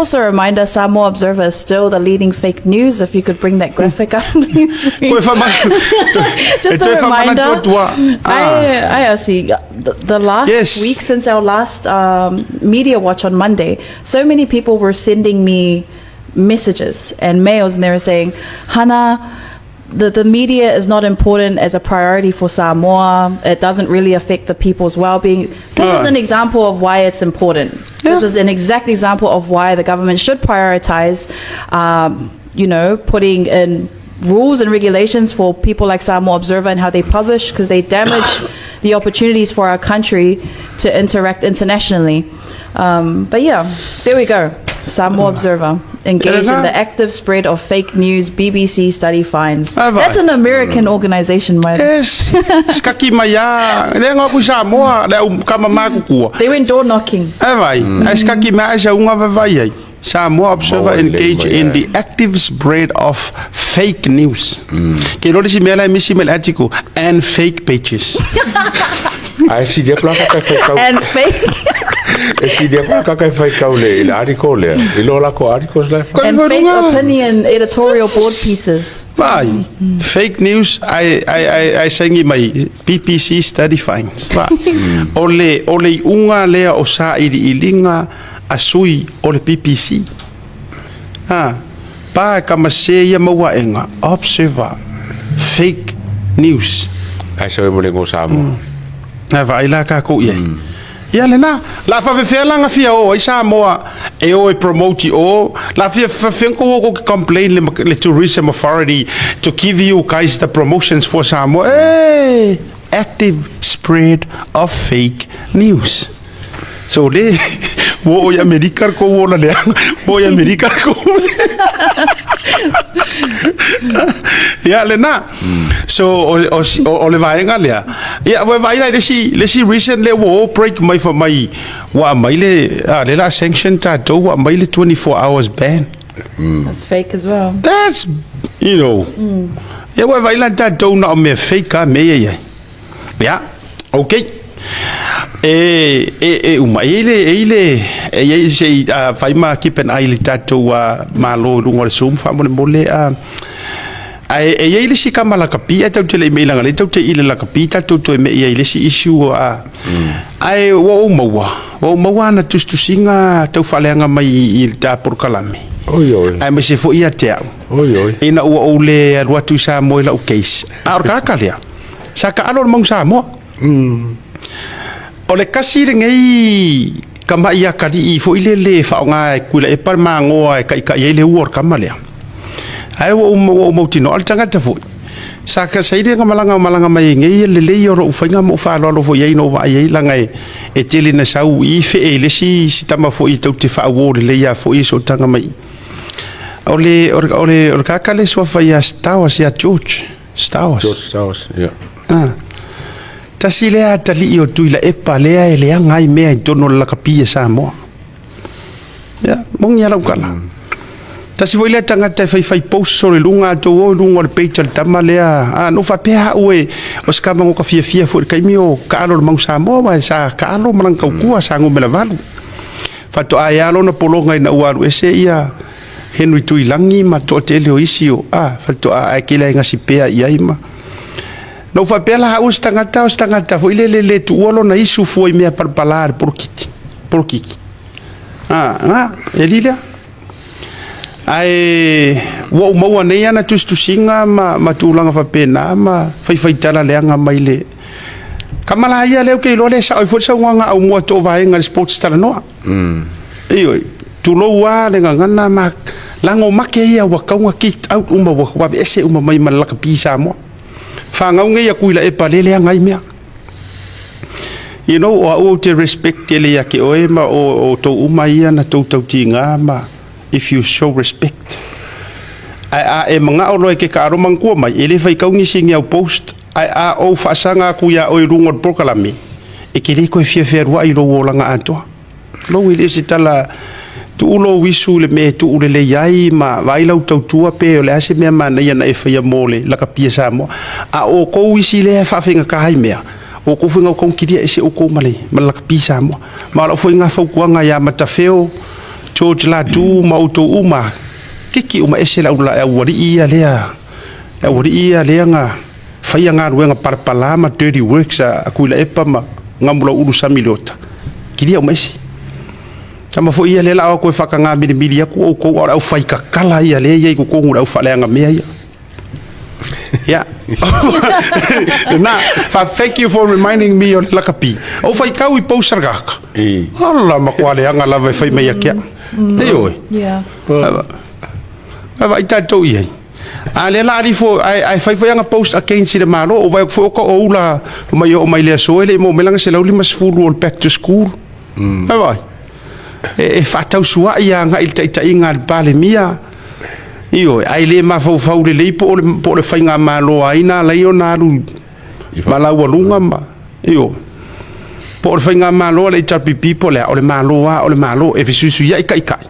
Also a reminder, Samoa Observer is still the leading fake news. If you could bring that graphic up, please. Koe whama, Just a reminder. I, I see. The last week since our last media watch on Monday, so many people were sending me messages and mails, and they were saying, Hana, the media is not important as a priority for Samoa. It doesn't really affect the people's well-being. This is an example of why it's important. This is an exact example of why the government should prioritize, putting in rules and regulations for people like Samoa Observer and how they publish, because they damage the opportunities for our country to interact internationally. But yeah, there we go. Samoa Observer engaged in the active spread of fake news, BBC study finds. That's an American organization, man. Yes. Sikaki mai a. Le ngā ku Samoa, le au kama mākukua. They went door knocking. E vai, ai sikaki mai ai sa unga vavai ai. Samoa Observer engaged in the active spread of fake news. Ke roli si mea lai misi me le article, and fake pages. Ai si dia plaka kai fai kau. And fake. E si dia plaka kai fai kau le i le article le. I lo la ko articles le. And fake opinion editorial board pieces. Vai. Fake news ai ai ai ai sengi mai BBC study finds. Vai. O le o le unga lea o sa iri ilinga a sui o le BBC. Ha. Pa ka mase ia maua enga observer fake news. Ai sa mo le ngo Samoa. Ai vaai la ka ko ia. Ia lena, la faafefea la gafia o ai Samoa e o e promote i o, la fia faafefea ko o ko complain le, le Tourism Authority to give you guys the promotions for Samoa. Hey, active spread of fake news. So le, wo o i Amerika ko wo la lea, wo i Amerika ko. Ia lena. So o, o, o, o le vaega lea. Ia ua vaai la i le isi, le isi recent lea ua o break mai fa mai ua aumai le, a le la sanction tatou ua aumai le 24 hours ban. That's fake as well. That's, you know. Ia ua vaai la tatou na o mea fake a mea ia i ai. Ia, okay. E, e, e uma, e i le, e i le, e i ai se i uh, fai ma keep an eye i le tatou uh, malo i luga o le Zoom faamolemole uh, ae e i ai le isi kama lakapi ae tau te le i meilanga le tau te i le lakapi tatou toe me i ai le isi issue a ae ua ou maua ua ou maua ana tusitusiga tau faaleaga mai i le ta polokalame. Oi oi. Ae maise foi ia te au. Oi oi. Ina ua ou le alu atu i Samoa i lau case. A o le kaka lea. Sa taalo le mau Samoa. O le kasi lenei kamaʻi akalii foi lele e faaaoga e Tuilaepa le magoa e taʻitaʻi ai le ua o le kama lea. Ae ua ou ua ou mautinoa le tagata foi. Sa sa i le malaga malaga mai ai nei lelei o lou faiga ma ou faaaloalo foi i ai na ou vaai ai leaga e e tele ina sau i fee i le isi isi tama foi tou te faauo lelei lava foi i sootaga mai i. O le o le o le o le tagata lea e suafa ia Stowers ia George. Stowers. George Stowers, yeah. Ah. Tasi lea atalii o Tuilaepa lea e leaga ai mea i totonu o le lakapi a Samoa. Ia, moni a lau tala. Tasi foi lea tagata e faifai posts o le luga tou o i luga o le page a le tama lea. Ah, na ou faapea au e o se tama ka fiafia foi i le taimi o taalo le Mau Samoa aua sa taalo ma lana tautua sa numera 8. Faatoa ea lona pologa ina ua alu ese ia Henry Tuilagi ma toatele o isi o a faatoa ae tele ai gasi pea i ai ma Na ou faapea la au o se tagata o se tagata foi lele le tuua lona isu fua i mea palapala a le polokiti polokiki a na e li lea ae ua ou maua nei ana tusitusiga ma, ma tulaga faapena ma faifaitala leaga mai le kama la ia lea ou te iloa lea e sao ai foi le saunoaga aumua to vaega le sports talanoa. Ioe, tulou lava le gagana ma lago make ia ua tau na kicked out uma ua aveese uma mai ma le lakapi i Samoa. Fanau nei a Tuilaepa lea e leaga ai mea. You know, o au ou te respect tele ia te oe ma o outou uma ia na tou tautiga ma if you show respect. Ae a e manao loa e te taalo manatua mai, e le faitau nisi ni au post, ae a ou faasaga atu ia oe i luga o le polokalame, e te le toe fia fealuai i lou olaga atoa. Lou e le o se tala tuu lou isu i le mea e tuu lelei ai ma vaai lau tautua pe o le a se mea manaia na e faia mo le lakapia Samoa. A o outou isi lea e faafaigata ai mea, o outou foi na outou kilia ese outou ma le, ma le lakapi Samoa. Ma o lau foi na fautuaga ia Matafeo, George Latu ma outou uma, kiki uma ese le au le aualii ia lea, le aualii ia lea na faia galuega palapala ma dirty works a Tuilaepa ma Gamulauulu Sami Leota, kilia uma ese. Tama foi ia lea la o atu e faataga milimili atu outou, a o le aufai tatala ia lea e i ai i totonu o le aufaaleaga mea ia. Yeah. Na, thank you for reminding me o le lakapi. O faitau i post a le tagata. Ala matua leaga lava e fai mai ia te au. Ioe. Yeah. Ae vaai tatou i ai. A lea la alifo ae ae fai foi ana post against i le Malo, o vaai atu foi o ka o ula mai oo mai le aso e le i maua mai lana 150 o le back to school. Ae vaai. E, e faatausuai agai i le taitaiga a le Palemia. Ioe, ae le mafaufau lelei po o le, po o le faigamalo a ai na alai ona alu malaualuga ma, ioe. Po o le faigamalo a le HRPP po o le a, o le Malo lava o le Malo, e fesuisuiai taitai.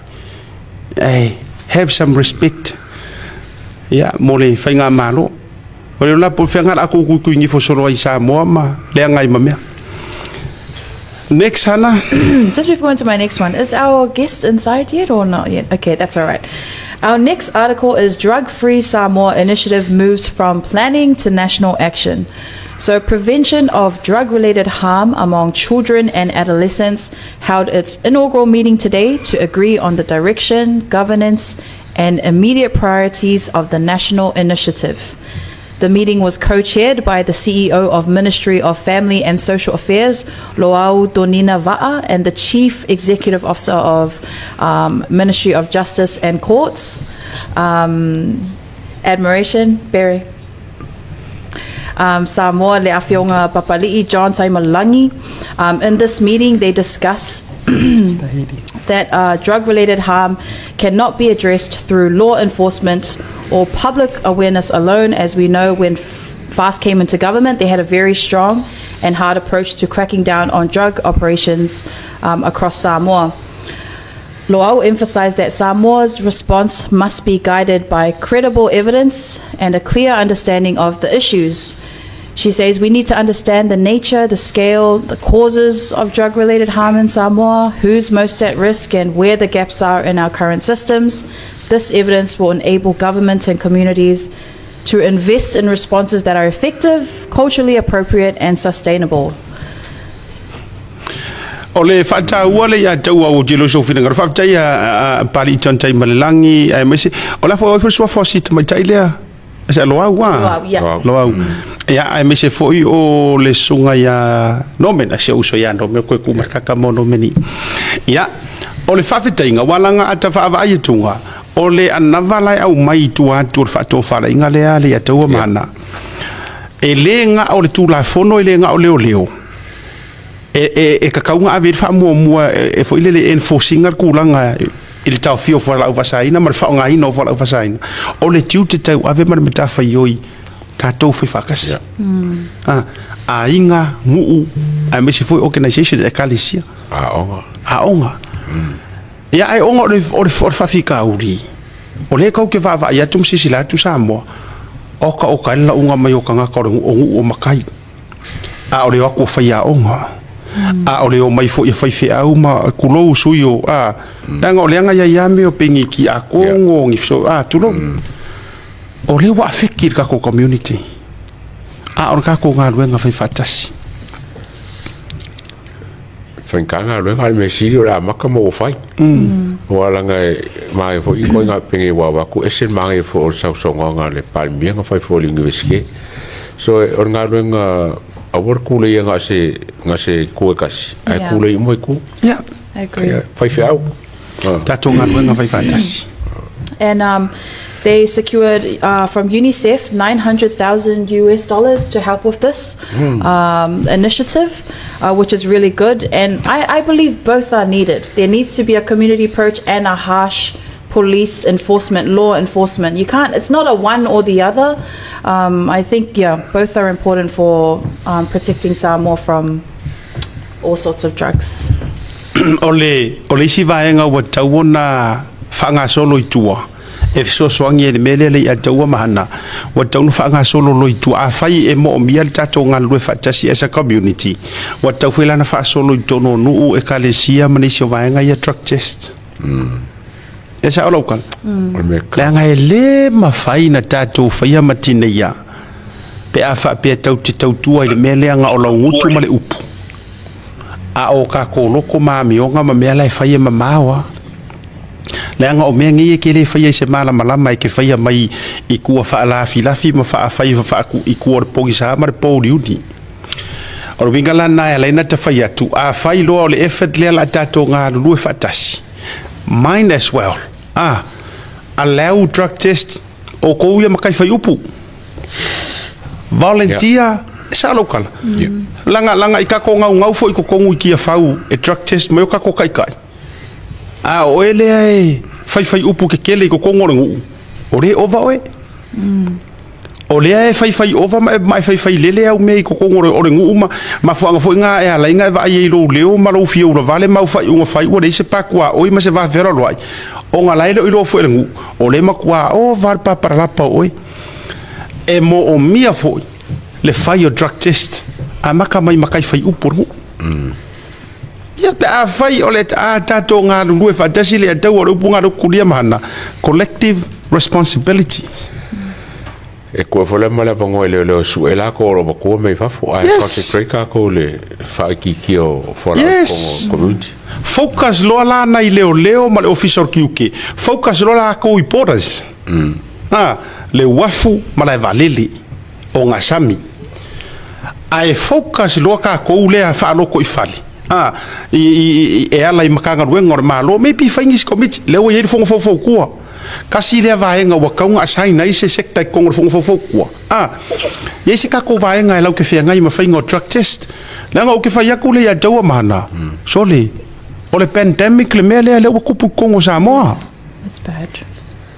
Ae have some respect, ia, mo le faigamalo. O le la po o fea la a tou tuitui solo ai i Samoa ma leaga ai ma mea. Next, Hannah. Just before we go into my next one, is our guest inside yet or not yet? Okay, that's all right. Our next article is Drug-Free Samoa Initiative moves from planning to national action. So, prevention of drug-related harm among children and adolescents held its inaugural meeting today to agree on the direction, governance, and immediate priorities of the national initiative. The meeting was co-chaired by the CEO of Ministry of Family and Social Affairs, Loau Donina Va'a, and the Chief Executive Officer of Ministry of Justice and Courts. Admiration, Barry. Samoa, le Afioga Papali'i, John Taimalagi. In this meeting, they discuss that drug-related harm cannot be addressed through law enforcement or public awareness alone. As we know, when FAST came into government, they had a very strong and hard approach to cracking down on drug operations across Samoa. Loau emphasized that Samoa's response must be guided by credible evidence and a clear understanding of the issues. She says we need to understand the nature, the scale, the causes of drug related harm in Samoa, who's most at risk, and where the gaps are in our current systems. This evidence will enable government and communities to invest in responses that are effective, culturally appropriate, and sustainable. O le faataua le ia te ua o te loso finagalo. Faafetai a Papali'i John Taimalelagi aemaise o la foi o ai foi le suafa o si tamaitai lea se Loau a. Loau, ia. Loau. Loau. Ia aemaise foi o le susuga ia Norman, si ou uso ia Norman koe ku makaka mo Normani. Ia o le faafetaiga ua laga ata vaavaai atuga o le anava la e aumai i tua atu o le faatofalaiga lea le ia taua mana. E le ga o le Tulafono e le ga o leoleo. E, e, e tatau ona ave i ai le faamuamua e, e foi lele enforce ina le tulaga i le taofia o fualaau faasaina ma le faaaogaina o fualaau faasaina. O le tiute tauave ma le matafaioi tatou fai faatasi. Yeah. Ah, aiga, nuu, aemaise foi organization, ekalesia. Aoga. Aoga. Ia, ae ona o le, o le, o le faafitauli, o lea tou te vaavaai atu ma silasila atu Samoa, oka oka ai le lauga mai o tagata o le, o nuu o matai. A o le o atu o faiaoga, a o le omai foi o faifeau ma tulou sui o, a, leaga o leaga ia ia mea o peniki a kongo, ni so, a, tulou. O lea ua afeki le tatou community, a o le tatou galuega fai faatasi. Faigata galuega a le mea sili o le amata ma ua fai. Aua leaga e manaia foi ituaiga penge ua avatu ese le manaia foi o le sausaunoaga a le Palemia na fai foi i le Iunivesite. So o le galuega aua le tulei na o se na o se itu e tasi ae tulei uma itu. Yeah. I agree. Ia, faifeau. Tatou galuega fai faatasi. And they secured from UNICEF 900,000 US dollars to help with this initiative, which is really good. And I, I believe both are needed. There needs to be a community approach and a harsh police enforcement, law enforcement. You can't, it's not a one or the other. I think, yeah, both are important for protecting Samoa from all sorts of drugs. O le, o le isi vaega ua tatau ona faagasolo i tua, e fesoasoani ai i le mea lea le ia taua ma hana, ua tatau ona faagasolo loa i tua. Afai e moomia le tatou galulue faatasi as a community, ua tatau foi la ona faasolo i totonu o nuu, ekalesia ma nisi o vaega ia drug test. E sao lau tala? Leaga e le mafai na tatou faia ma tineia pe a faapea tatou te tautua i le mea lea na o lau gutu ma le upu, a o tatou loto ma amioga ma mea la e fai e mamao lava. Leaga o mea nei e te le faia i se malamalama e te faia mai i tua faalafilafi ma faafai i tua o le pogisa ma le pouliuli. O le uiga la lena e ala ai ona ta fai atu, afai loa o le effort lea o le a tatou galulue faatasi, might as well ah, allow drug test outou ia matai fai upu. Volunteer, e sao lau tala. Leaga, leaga i tatou naunau foi i totonu i Tiafau e drug test mai o tatou taitai. A o oe lea e faifai upu tetele i totonu o le nuu, o lea e ova oe. O lea e faifai ova ma e, ma e faifai lele au mea i totonu o le, o le nuu ma mafuaaga foi na e ala ai na e vaai ai i lou leo ma lou fia ulavale ma au faaiuga fai ua leai se patuaoi ma se va fealoaloai ona la e le o iloa foi e le nuu o lea e matua ova le papalalapa o oe. E moomia foi le fai o drug test amata mai matai fai upu o le nuu. Ia pe afai o le a tatou galulue faatasi le ataua o le upu galo kulia ma hana, collective responsibilities. E kua foi le ma le avanoa i leoleo e sue lakou o lo o matua mai fafo ae concentrate takou i le faaitiitia o fualaau i totonu o community. Focus loa la nai leoleo ma le ofisa o le tiute, focus loa lakou i borders, le uafu ma lae vaalele. ogasami. Ae focus loa tatou lea faalotoifale a, i, i, e ala i Matagaluega o le Malo, maybe fai nisi komiti, lea ua i ai le Fono Faufautua. Tasi lea vaega ua tatau ona assign ai se sector i totonu o le Fono Faufautua. A, i ai se tatou vaega e latou te feagai ma faiga o drug test. Leaga ou te fai atu lea ia te au Amana, sole, o le pandemic le mea lea lea ua tupu i totonu o Samoa. It's bad.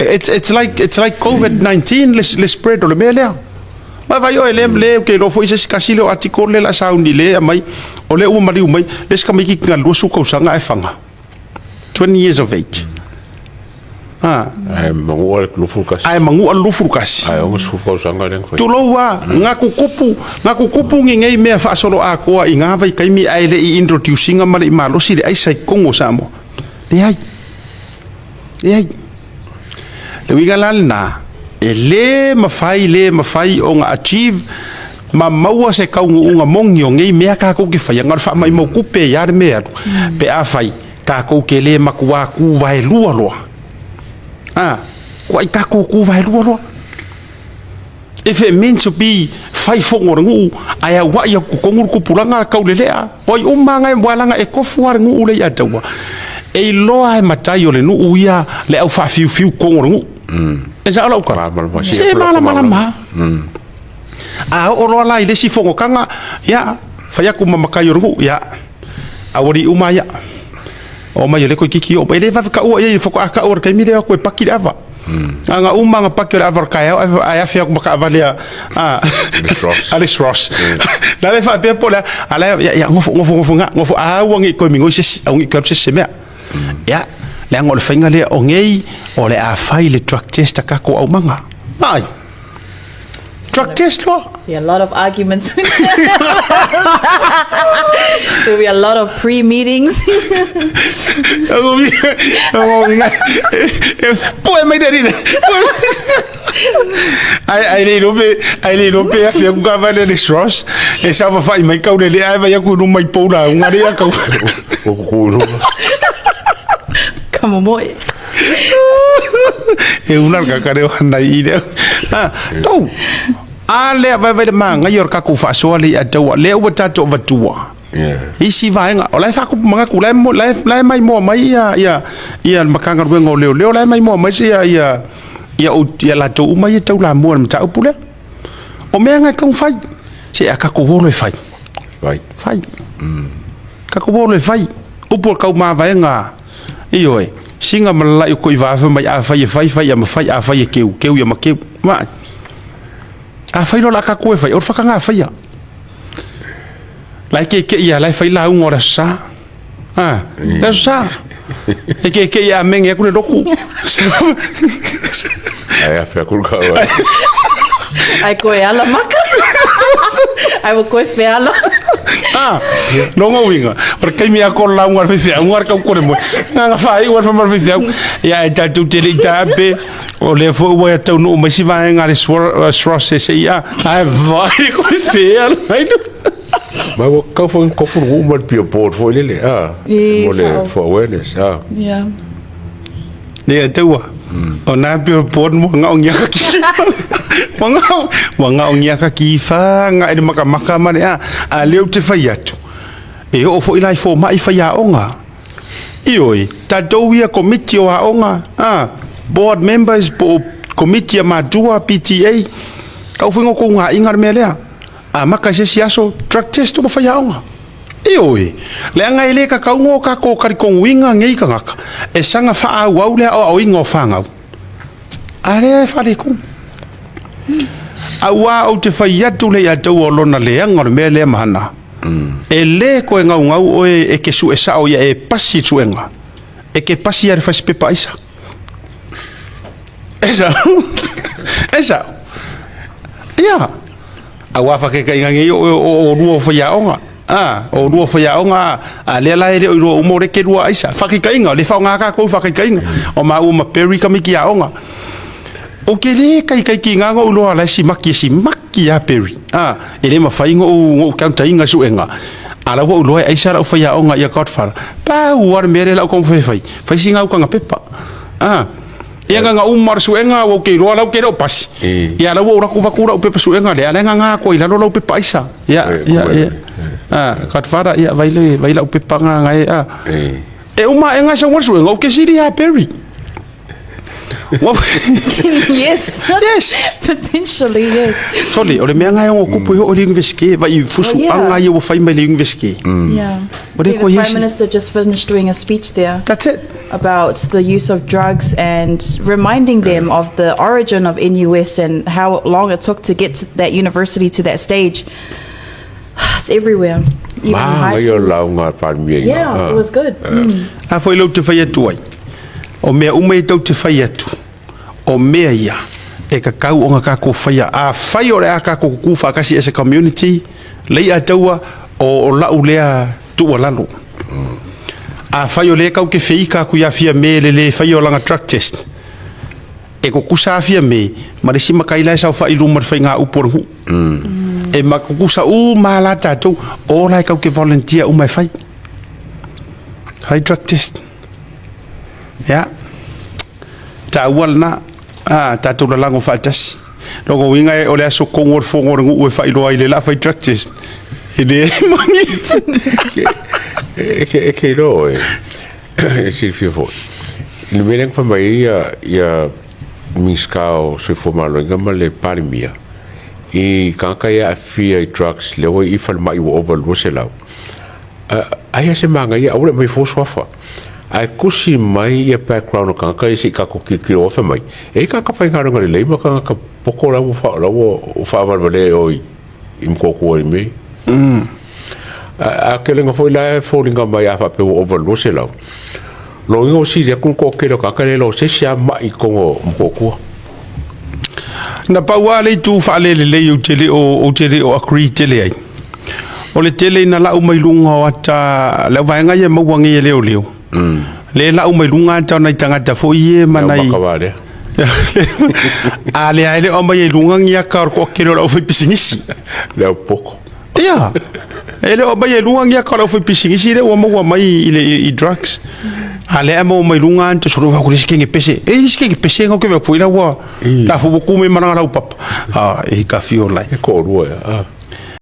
It's, it's like, it's like COVID-19 le, le spread o le mea lea. Ma vai oe le, le, ke iloa foi se isi kasi lea o article le la sauni le aumai, o lea ua maliu mai, le isi tamaititi na 20 tausaga ae faga. 20 years of age. Ah. Ae magua le 21. Ae magua le 21. Ae 60 tausaga lea na fai. Tulou a, na tutupu, na tutupu ni nei mea faasoloatoa i na vaitaimi ae le i introduce ina ma le i malosi le aisa i totonu o Samoa. Leai. Leai. Le uiga la lena, e le mafai, le mafai ona achieve ma maua se taunuuga moni o nei mea tatou te faia, na o le faamaumau tupe ai lava le mea e alu, pe afai tatou te le matua tu vaelua loa. A, kuai tatou tu vaelua loa. If it meant to be fai fono o le nuu ae auai atu totonu le tupulaga taulelea, o ai uma lava na ae leaga e tofu lava le nuu lea ia taua. E iloa e matai o le nuu ia le au faafiufiu totonu o le nuu. E sao lau tala? Se malamalama. A oo loa la i le isi fonotaga, ia, fai atu ma matai o le nuu, ia, aualii uma ia. Omai o lea toeitiiti oo mai. E le vave taua i ai, faatoa tau i le taimi lea o atu e paki le ava. Na ona uma ona paki o le ava o le taeao ae afe atu ma taavale a Alex Ross. La le faapea po o le a, a la e, ia, nofo, nofo, nofo i ina, nofo, aua ne i toe migoi se isi, aua ne i toe alu se isi i se mea. Ia, leaga o le faiga lea o nei, o le a fai le drug test a tatou aumaga. Vaai. Drug test loa. Be a lot of arguments. There'll be a lot of pre-meetings. Poe mai le alii. Ai ai le iloa pe ai le iloa pe afe atu ka vale le Ross e saofafai mai kaulele ae vai atu i luma i pou lauga lea kau. Ua kuku i luma. Ka momoe. E una le kaka leo hanai i lea. Ah, tou. A lea vai vai le magai o le kakou faasoa le ia taua. Lea ua tatou avatua. Isi vaega, o la e faakupu manatu, la e, la e, la e maimoa mai ia, ia, ia le Matagaluega o Leoleo, la e maimoa mai se ia, ia, ia, ia latou uma ia taulamua i le mataupu lea. O mea na e tatau ona fai. Se a tatou o loa e fai. Fai. Fai. Tatou o loa e fai. Upu o le taumavaega, ioe, sina ma lalai o Toivaa fai mai a fai e fai, fai ia ma fai, a fai e keu, keu ia ma keu. Vaai. A fai loa la tatou e fai, o le whakangā whaia. La e keke ia, la e fai lauga o le aso Sa. Ah, le aso Sa. E keke ia a menge aku le loku. Ai afe aku le kau. Ai koe ala maka. Ai wa koe wheala. Ah, longa uiga, o le taimi a ko lauga a le faifeau, a le tau kore moe. Agaga faaiu a le fai ma le faifeau. Ia, e tatou te le i tape, o lea foi ua taunuu mai si vaega a le SROS e sei a, ae vai le koe fea lai. Ma ua kau foi kofu nuu ma le pio board foi lele, ah, mo le for awareness, ah. Yeah. Ia taua. O nā pio board mo ngao ngia ka ki. Mo ngao, mo ngao ngia ka ki wha nga e le makamaka ma le a. A leo te whai atu. E oo foi lai fō mai whai aonga. Ioe, tātou ia komiti o aonga, a, board members po o komiti a matua, PTA, kau whengo kou ngā inga le mea lea. A maka i se isi aso, drug test o ma whai aonga. Ioe, leaga e le kakauga o kako kalikoguiga ngei kagaka, e saga faaauau le aoaoina o fanau, a lea e faaletonu. Auā ou te fai atu le ia te ua o lona leaga o le mea lea ma hana, e le koe gaugau oe e ke sue sao ia e pasi i le suega, e ke pasi ia le fasipepa aisa. E sao? E sao? Ia. Auā whakekaiga ngei o o lua o whaiaonga. A, o lua o whaiaonga, a, a lea la e le o iloa uma o le ke lua aisa. Whakekaiga, le whaonga ka kou whakekaiga. O māua ma Perry ka miki aonga. O ke le kai kai ki ngā ngou loa la si maki e si maki a Perry. A, e le mawhai ngou ngou kauntainga suenga. A la ua uloa e aisa lau whaiaonga ia Godfather. Pā ua re mere lau kongu whai whai. Whai si ngau kanga pepa. A, Ia nga uma o le suega ua ou ke iloa lau ke le o pasi. Ia la ua ou laku vaku lau pepa suega lea lea nga nga koa i lalo lau pepa aisa. Ia ia ia. Ah, Godfather ia vai le vai lau pepa nga nga e ah. E uma e nga sa uma suega o ke sili ha Perry. Yes. Yes. Potentially, yes. Sorry, o le mea nga e ongo kupu i ho o le university, vai i fusu Oh, yeah. anga ia ua whai mai le university. Yeah. O le Yeah, koe the Prime hesi. Minister just finished doing a speech there. That's it. About the use of drugs and reminding them of the origin of NUS and how long it took to get to that university to that stage. It's everywhere. Even in high Māngai o schools. lauga a Palemia i ngā. Yeah, it was good. A foi lau te whai atu ai. O mea uma i tau te whai atu. O mea ia e kakau o ngā kako whaia. A whai o le a kako kuku whakasi as a community, lei a taua o, o lau lea tuua lalo. A whai o le kau ke whiika ku ia fia me le le whai o langa drug test. E ko kusa afia me, ma le sima kai lai sau whai luma le whai ngā upu o le hu. E ma kukusa u ma la tātou, o lai kau ke volunteer u mai whai. Whai drug test. Ia. Taua lena, a, tatou lalago faatasi. Lona uiga o le aso kogo o le fono o le nuu e faailoa ai le la fai drug test. E le magi. E ke, e ke iloa oe, e silafia foi, i le mea lea na fai mai ai ia, ia Minisita o Soifua Maloloina ma le Palemia, i tagata ia e aafia i drugs lea ua i i falemai ua ova i le 200, Aia se manaia aua le aumai fua suafa. Ae tusi mai ia background o tagata ia se i tatou tilotilo ofe mai. E i ai tagata faigaluega lelei ma tagata poto la ua la ua faavalevalea e oe i Motootua i mea ia. A kelega foi la e foliga mai a faapea ua ova i le 200, lona uiga ua sili atu le toatele o tagata lea i lo se isi lava mai i totonu o Motootua. Na pau lava le itu faalelelei ou te le o, ou te le o agree tele ai. O le tele ina lau mai luga o ata, le auvaega ia e maua nei e leoleo. Le lau mai luga ata o nai tagata foi ia ma nai... Maka A lea e le o aumai ai luga ni aka o le toatele o le aufaipisinisi. Le au poko. Ia, e le o aumai ai luga ni aka o le aufaipisinisi lea ua maua mai i le i drugs. A lea e maua mai luga ata solo fa ku le sikenge pese. E sikenge pese ngau ke vea foi la ua la fu ku me maranga lau papa. A e ka fio lai. E toalua ia.